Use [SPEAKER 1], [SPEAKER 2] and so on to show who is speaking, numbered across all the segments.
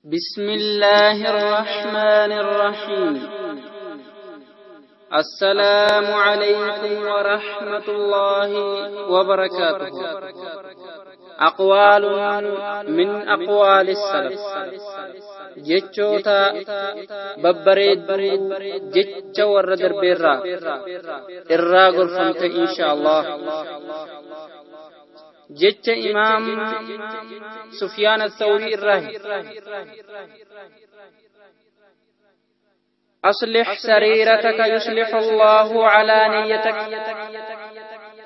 [SPEAKER 1] بسم الله الرحمن الرحيم. السلام عليكم ورحمة الله وبركاته. أقوال من أقوال السلف. Jechoota babbareedduu jecha warra darbeerraa irraa gorfamte insha Allah. Jecha Imaam Sufyaan Athawrii irraa: أصلح سريرتك يصلح الله علانيتك.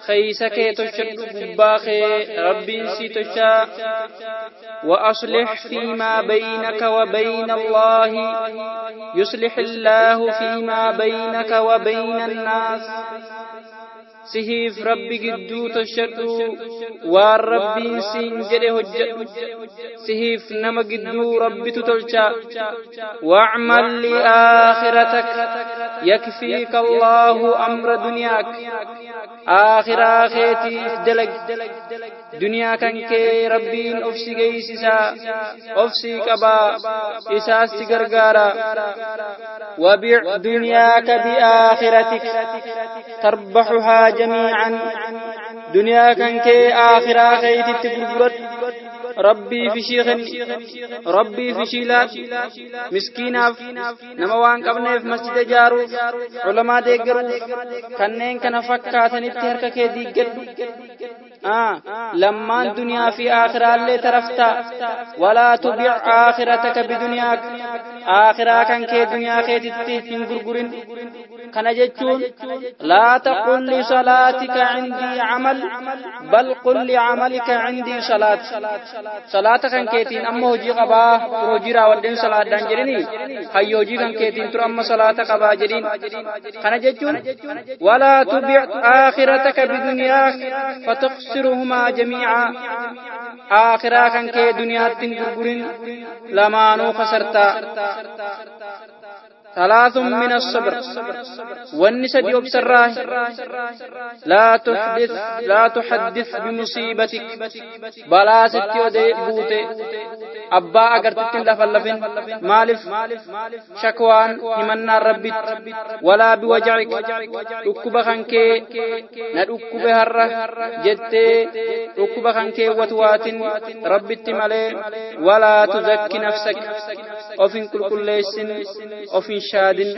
[SPEAKER 1] Keeysa kee tolchadhu, gubbaa kee Rabbiin si tolchaa. وأصلح فيما بينك وبين الله يصلح الله فيما بينك وبين الناس. Sihiif Rabbi gidduu tolchadhu, waan Rabbiin siin jedhe hojjedhu, sihiif nama gidduu Rabbitu tolcha. واعمل لآخرتك يكفيك الله أمر دنياك. Aakhiraa keetiif dalag, duniyaa kan kee Rabbiin of si geeysisaa, of sii qabaa, isaas si gargaara. وبع دنياك بآخرتك تربحها جميعا. Duniyaa kan kee aakhiraa keetitti gurguradhu, Rabbii fi shiikhni Rabbii fi shiilaat, miskiinaaf, nama waan qabneef, masjida ijaaruuf, culamaa deeggaruuf, kanneen kana fakkaatanitti harka kee diiggadhu. Lammaan duniyaa fi aakhiraallee taraftaa. ولا تبع آخرتك بدنياك. Aakhiraa kan kee duniyaa keetitti hin gurgurin. Kana jechuun لا تقل لصلاتك عندي عمل، بل قل لعملك عندي صلاة. Salaata kan keetiin amma hojii qabaa, dur hojii raawwadheen salaadhaan jedhini, hayyo hojii kan keetiin tur amma salaata qabaa jedhin. Kana jechuun ولا تبع آخرتك بدنياك فتخسرهما جميعا. Aakhiraa kan kee duniyaatti hin gurgurin, lamaanuu khasartaa. ثلاث من الصبر. Wanni sadi obsarraa: لا تحدث لا تحدث بمصيبتك. Balaa sitti odee buute abbaa agartitti hin lafallafin. Maaliif? Shakwaan himannaan Rabbitti. ولا بوجعك. Dhukkuba kan kee, na dhukkube har'a jettee dhukkuba kan kee watwaatin, Rabbitti malee. ولا تزك نفسك. Of hin qulqulleessin, of hin shaadin.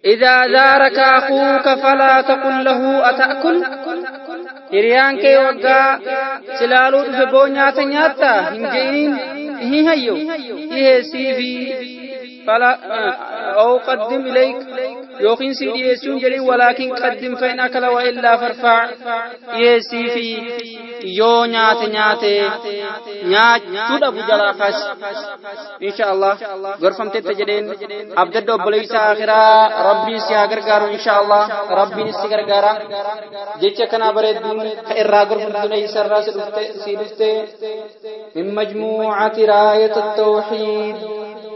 [SPEAKER 1] إذا زارك أخوك فلا تقل له أتأكل. Hiriyaan kee waggaa silaaluu dhufe, boo nyaata nyaatta hin je'iniin, hi hayyo dhiheessiifi. فلا أو قدم إليك yookiin si dhiyeessuun jedhin. ولكن قدم، فإن أكل وإلا فارفع. Dhiyeessiifi, yoo nyaate nyaate, nyaachuu dhabu jalaa kaasi. Insha Allah gorfamtetta jedheen abdadda. Obboleessa akhiraa Rabbiin si haa gargaaru. Insha Allah Rabbiin si gargaara. Jecha kana bareedduun ka irraa gorfamtu isarraa si dhufte من مجموعة راية التوحيد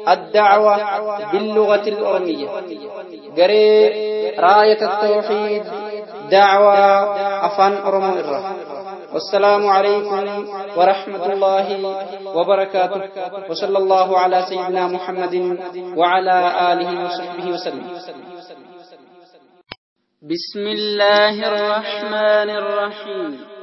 [SPEAKER 1] الدعوة باللغة الأرمية، قري راية التوحيد دعوة afaan Oromoo irraa. والسلام عليكم ورحمة الله وبركاته، وصلى الله على سيدنا محمد وعلى آله وصحبه وسلم.
[SPEAKER 2] بسم الله الرحمن الرحيم.